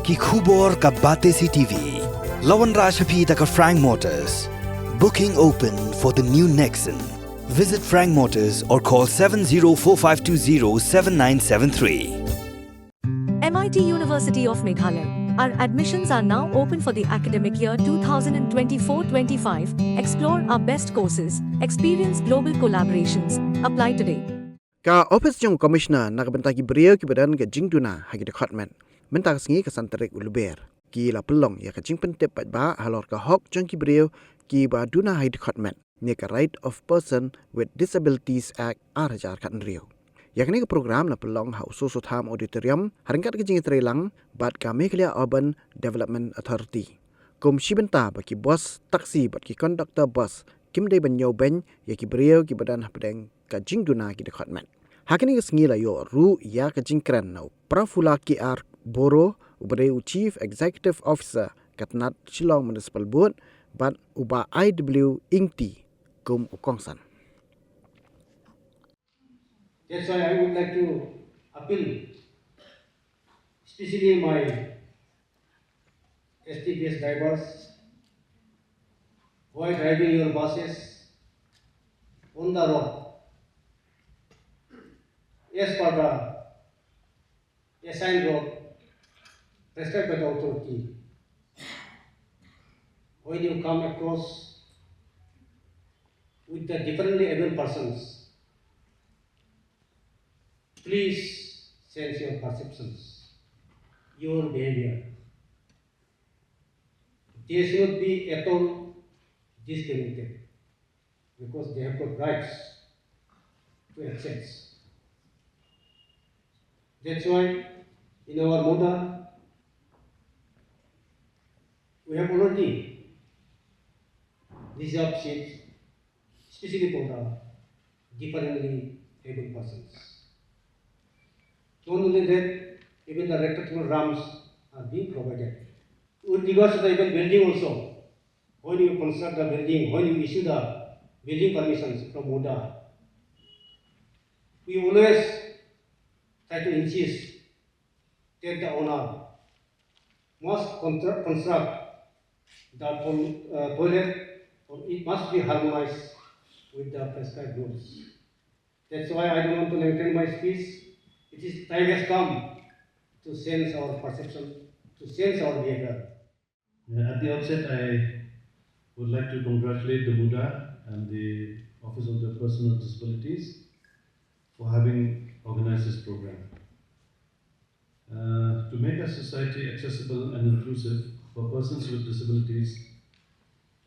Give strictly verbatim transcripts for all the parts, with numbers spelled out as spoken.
Ki khubor ka Batesi T V. La wanrah sha phi da ka Frank Motors. Booking open for the new Nexon. Visit Frank Motors or call seven zero four five two zero seven nine seven three. M I T University of Meghalaya. Our admissions are now open for the academic year two thousand twenty-four twenty-five. Explore our best courses, experience global collaborations. Apply today. Ka ophis jong Commissioner na ka bynta ki briew kiba don ka jingduna ha ki dkhot met mynta ka sngi ka san tarik u Lber, ki la pynlong ïa ka jingpyntip paidbah halor ka hok jong ki briew kiba duna ha ki dkhot met, ne ka Right of Person with Disabilities Act ar hajar khathynriew. Ïa kane ka program la pynlong ha u Soso Tham Auditorium ha ryngkat ka jingïatreilang bad ka Meghalaya Urban Development Authority. Kum shi bynta ba ki bus taxi bad ki conductor bus kim dei ban ñiewbeiñ ïa ki briew kiba don hapdeng ka jingduna ki dkhot met. Ha kane ka sngi la ïoh ruh ïa ka jingkren na u Prafula K R Boro, uba dei u Chief Executive Officer ka tnat Shillong Municipal Board, bad u Bah I W Ingti kum u kongsan. That's why I would like to appeal, especially my S T B S drivers who are driving your buses on the road, as per the assigned road prescribed by the authority. When you come across with the differently abled persons, please change your perceptions, your behavior. They should not be at all discriminated because they have got rights to access. That's why in our MUDA, we have already reserved seats, especially for the differently abled persons. Not only that, even the retractable ramps are being provided. With regards to the even building also, when you construct the building, when you issue the building permissions from MUDA, we always try to insist that the owner must constru-, construct the toil-, uh, toilet, or it must be harmonized with the prescribed rules. That's why I don't want to lengthen my speech. It is, time has come to change our perception, to change our behavior. Uh, at the outset, I would like to congratulate the MUDA and the Office of the Person with Disabilities for having organized this program. Uh, to make our society accessible and inclusive for persons with disabilities,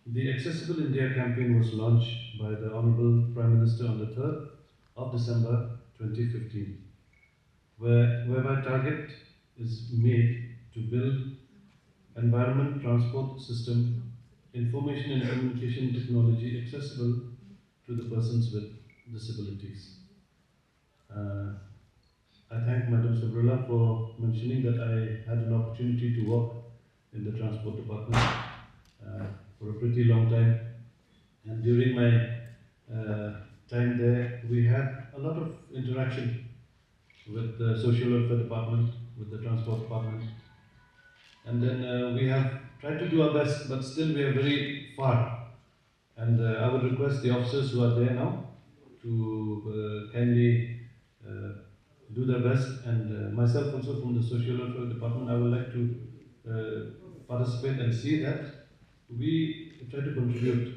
the Accessible India campaign was launched by the Honorable Prime Minister on the third of December twenty fifteen, where, whereby target is made to build environment, transport system, information and communication technology accessible to the persons with disabilities. Uh, I thank Madam Subrala for mentioning that I had an opportunity to work in the transport department, uh, for a pretty long time. And during my, uh, time there, we had a lot of interaction with the social welfare department, with the transport department. And then, uh, we have tried to do our best, but still we are very far. And, uh, I would request the officers who are there now to, uh, kindly, uh, do their best. And, uh, myself also from the social welfare department, I would like to, uh, participate and see that we try to contribute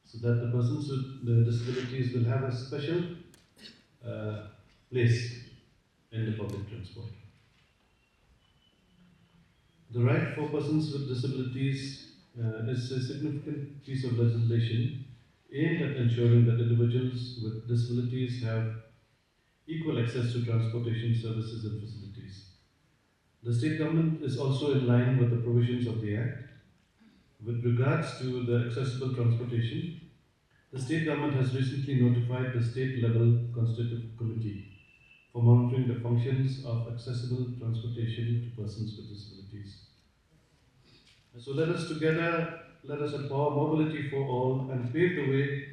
so that the persons with the disabilities will have a special, uh, place in the public transport. The right for persons with disabilities, uh, is a significant piece of legislation aimed at ensuring that individuals with disabilities have equal access to transportation services and facilities. The state government is also in line with the provisions of the Act. With regards to the accessible transportation, the state government has recently notified the state level constitutive committee for monitoring the functions of accessible transportation to persons with disabilities. So let us together, let us empower mobility for all and pave the way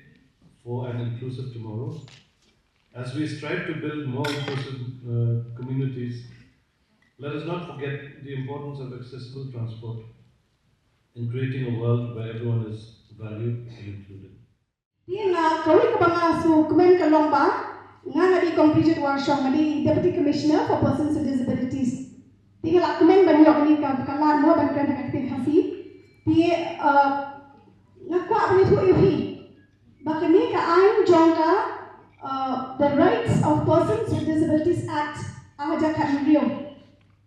for an inclusive tomorrow. As we strive to build more inclusive, uh, communities, Let us not forget the importance of accessible transport in creating a world where everyone is valued and included. Te nga kawei kaba nga sngewkmen ka long ba nga, nga dei Kong Bridget Warshong, nga dei Deputy Commissioner for Persons with Disabilities. Te nga la kmen ban ïoh kane ka, ka lad mo ban kren ha ka ktien Khasi. Te uh, nga kwah ban ïathuh ïa phi ba kane ka aiñ jong ka uh, The Rights of Persons with Disabilities Act ar hajar khathynriew,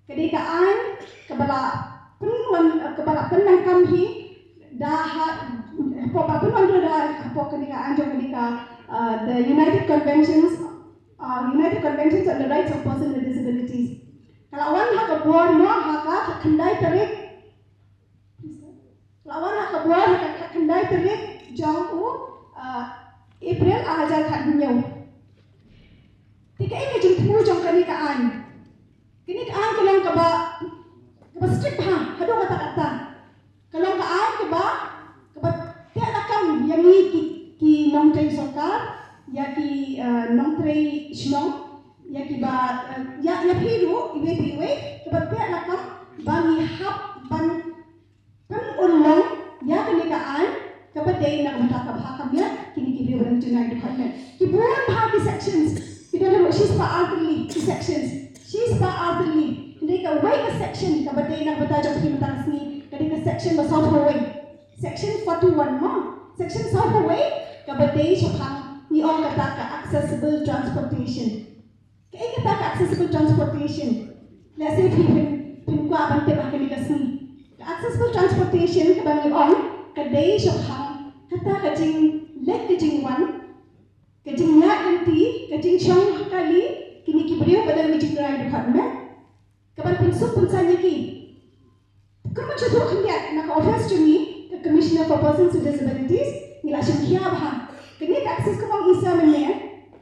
ka dei ka aiñ kaba la pynwan, kaba la pyndonkam hi da ha, hapoh, ba pynwandur da hapoh kane ka aiñ jong kane ka uh, the United Conventions, uh, United Conventions on the Rights of Persons with Disabilities. Ka la wan ha ka bor mo ha ka khyndai tarik, ka la wan ha ka bor ha ka khyndai tarik jong u uh, April ar hajar khathynñiew. Te kaei ka jingthmu jong kane ka aiñ? Kane ka aiñ ka long kaba, kaba strict bha haduh katta katta. Ka long ka aiñ kaba, kaba teh lakam ïa ngi ki, ki nongtrei sorkar, ïa ki uh, nongtrei shnong, ïa kiba uh, ïa, ïa phi ruh iwei pa iwei, kaba teh lakam ba ngi hap ban pynurlong ïa kane ka aiñ kaba dei na ka bynta ka bha ka miat kine ki briew ba don jingrai dkhot met. Ki bun bha ki sections, ki don haduh shispah artylli ki sections, shispah artylli. Hynrei kawei ka section kaba dei na ka bynta jong phi mynta ka sngi ka dei ka section ba sawphew wei. Section forty-one mo, section sawphew wei, kaba dei shaphang, ngi ong kata ka accessible transportation. Kaei kata ka accessible transportation? Lehse phi phin, phin kwah ban tip ha kane ka sngi. Ka accessible transportation kaba ngi ong ka dei shaphang kata ka jingleit ka jingwan, ka jingïaid lynti, ka jingshong ha kali, kine ki briew ba don ka jingrai dkhot met, kaban pynsuk pynsaiñ ïa ki. Kumba shu shu khyndiat na ka office jong ngi, ka Commissioner for Persons with Disabilities, ngi la shim khia bha. Kane ka access, kumba ong i sa mynne,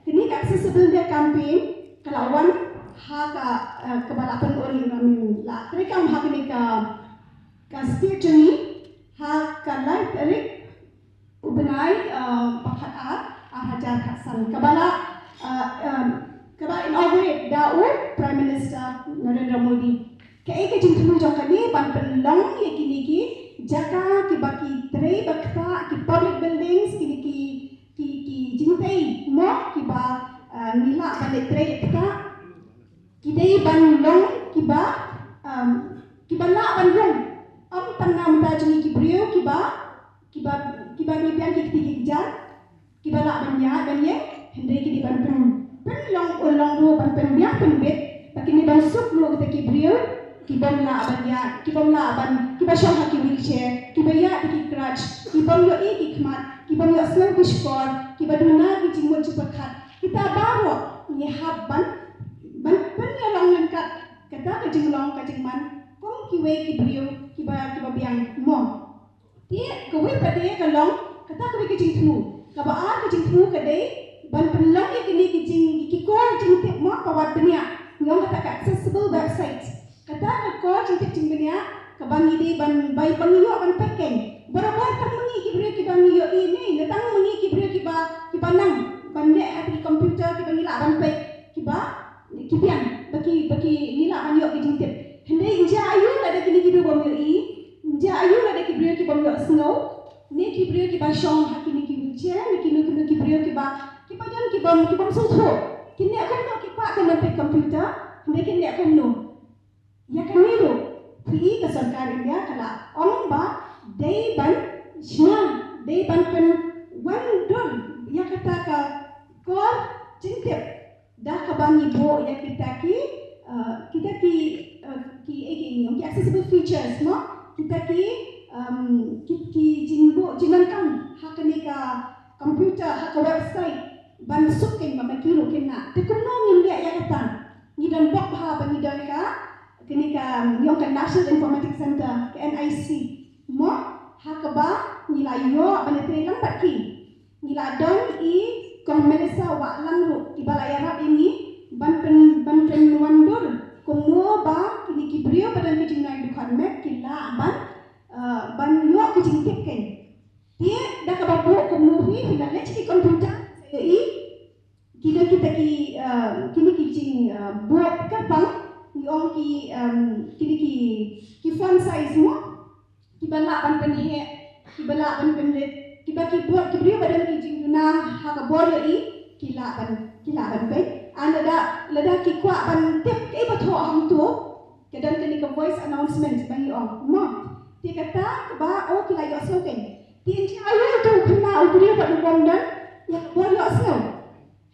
kane ka Accessible India campaign ka la wan ha ka, eh, kaba la pynurlong, la treikam ha kane ka, ka state jong ngi ha ka lai tarik u bnai, eh, ba khatar, ar hajar khatsan, kaba la, eh, em, kaba inaugurate da u Prime Minister Narendra Modi. Kaei ka jingthmu jong kane? Ban pynlong ïa kine ki jaka kiba ki trei ba ktah, ki public buildings, kine ki, ki, ki jingtei mo kiba, eh, ngi lah ban leit trei ktah, ki dei ban long kiba, em, kiba lah ban rung. Ym tang na bynta jong ngi ki briew kiba, kiba, kiba ngi biang ki kti ki kjat, kiba lah ban ïaid ban ïeng, hynrei ki dei ban pyn, pynlong, pynlong ruh, ban pynbiang pynbit ba kin dei ban suk ruh kita ki briew kibym lah ban ïaid, kibym lah ban, kiba shong ha ki wheelchair, kiba ïaid da ki crutch, kibym ïohi ki khmat, kibym ïohsngew ki shkor, kiba duna ki jingmut jingpyrkhat. Kita baroh ngi hap ban, ban pynïalong ryngkat kata ka jinglong ka jingman kum kiwei ki briew kiba, kiba biang mo. Te kawei pat de ka long kata kawei ka jingthmu. Kaba ar ka jingthmu ka dei ban pynlong ïa kine ki jing, ki kor jingtip mo, ka wat bniah, ngi ong kata ka accessible website. Kata ka kor jingtip jingbniah kaba ngi dei ban, bai, ba ngi ïoh ban peit kein. Barabor tang ma ngi ki briew kiba ngi ïohi ne, ne tang ma ngi ki briew kiba, kiba nang ban leh ha ki computer kiba ngi lah ban peit, kiba ki biang ba ki, ba ki, ngi lah ban ïoh ki jingtip. Hynrei ym jia aïu lada kine ki briew bym ïohi, ym jia aïu lada ki briew kibym ïohsngew, ne ki briew kiba shong ha kine ki wheelchair, ne kino kino ki briew kiba, kiba don, kibym, kibym sngewthuh. Kin leh kumno, ki kwah ban peit computer, hynrei kin leh kumno? Ïa kane ruh phi i ka sorkar India ka la ong ba dei ban shna, dei ban pynwandur ïa kata ka kor jingtip da kaba ngi buh ïa kita ki, uh, kita ki, uh, ki, eh, ki, ki accessible features mo, kita ki, um, ki, ki jingbuh jingdonkam ha kane ka computer, ha ka website, ban suk kein ba ma ki ruh kin nang. Te kumno ngin leh ïa kata? Ngi don bok bha ba ngi don ka, kane ka, ngi ong ka National Informatics Centre, ka N I C mo, ha kaba ngi la ïoh ban ïatrei lang bad ki. Ngi la don i Kong Melissa Wahlang ruh, iba la ïarap ïa ngi ban pyn, ban pynwandur kumno ba kine ki briew ba don ka jingnai dkhot met ki lah ban, uh, ban ïoh ka jingtip kein. Te da kaba buh kumno hi, phi la leit sha ki computer, sa ïohi kine kita ki, uh, kine ki jing, uh, buh kyrpang ngi ong ki, um, kine ki, ki font size mo, kiba lah ban pynheh, kiba lah ban pynrit, kiba ki bor, ki briew ba don ki jingduna ha ka bor ïohi, ki lah ban, ki lah ban peit. Ar lada, lada ki kwah ban tip kaei ba thoh hangto, ka don kane ka voice announcement ba ngi ong mo. Te kata kaba, oh, ki la ïohsngew kein. Te ynda ïoh to u khynnah u briew bad u bym don ïa ka bor ïohsngew.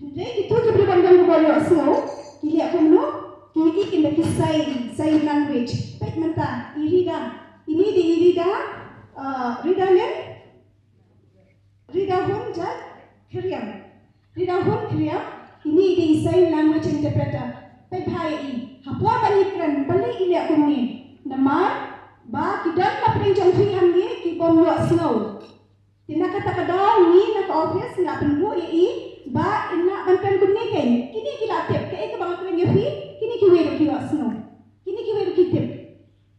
Hynrei kito ki briew bym don ka bor ïohsngew, ki leh kumno? Ki ïohi kein da ki sign, sign language. Peit mynta, i Rida. Ine i dei i Rida, uh, Rida Lin, Rida Hun Jaiñkhriam. Rida Hun Khriam, ine i dei i sign language interpreter. Peit bha ïa i. Hapoh ba ngi kren, balei i leh kumne? Namar ba ki don na pdeng jong phi hangne ki bym ïohsngew. Te na kata ka daw ngi na ka office ngi la pynbna ïa i ba in lah ban kren kumne kein. Kine ki la tip, kaei kaba nga kren ïa phi, kine kiwei ruh ki ïohsngew. Kine kiwei ruh ki tip.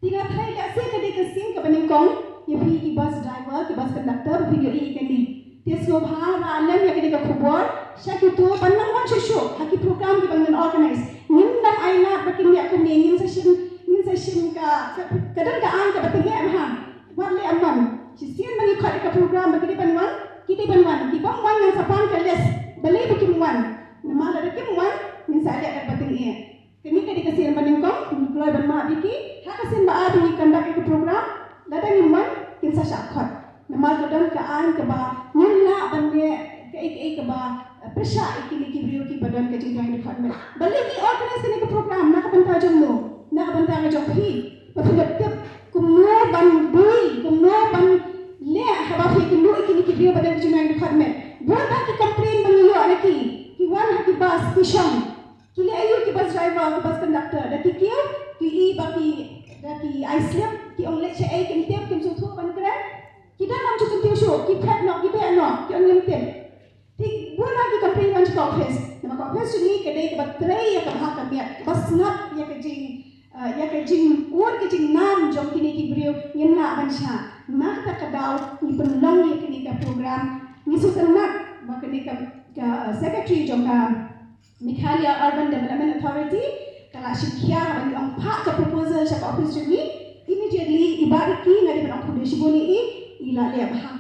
Te nga tharai lehse ka dei ka sien kaba nyngkong ïa phi ki bus driver, ki bus conductor, ba phi ïohi ïa kane. Te sngewbha rah lem ïa kane ka khubor sha kito ban nang wan shuh shuh ha ki program kiba ngin organize. Ngin nang ai lad ba kin ïa kumne, ngin sa shim, ngin sa shim ka, ka, ka don ka aiñ kaba tyngeh bha. Wat leh amon. Shisien ba ngi khot ïa ka program ba ki dei ban wan, ki dei ban wan. Ki bym wan ngan sa pan ka list balei ba kim wan. Namar lada kim wan ngin sa leh kaba tyngeh. Kane ka dei ka sien ba nyngkong, ngi kloi ban map ïa ki. Ha ka sien ba ar ba ngi conduct ïa ka program, lada ngim wan kin sa shah khot. Namar ka don ka aiñ kaba ngin lah ban leh kaei kaei kaba, eh, pyrshah ïa kine ki briew kiba don ka jingtharai dkhot met. Balei ngi organize kane ka program, na ka bynta jong no, na ka bynta ka jong phi. Ba phin ïoh tip kumno ban bui, kumno ban leh haba phi ïakynduh ïa kine ki briew ba don ka jingtharai dkhot met. Bun ba ki complain ba ngi ïoh na ki, ki wan ha ki bus, ki shong. Ki leh aïu ki bus driver, ki bus conductor, da ki kiew, ki i ba ki, da ki ai slip, ki ong leit shaei kim tip, kim sngewthuh ban kren. Ki don lam shu kyntiew shuh, ki phet noh, ki beh noh, ki ong ngim tip. Te bun ha ki complain ban sha ka office. Namar ka office jong ngi ka dei kaba trei ïa ka bha ka miat, kaba sngap ïa ka jing, eh, ïa ka jingkut ka jingnam jong kine ki briew, ngim lah ban shah. Na kata ka daw ngi pynlong ïa kane ka program, ngi sngewtynnat ba kane ka, ka, eh, secretary jong ka Meghalaya Urban Development Authority ka la shim khia ban ong phah ka proposal sha ka office jong ngi. Immediately i Bah Ricky, nga dei ban ong khublei shibun ïa i, i la leh bha.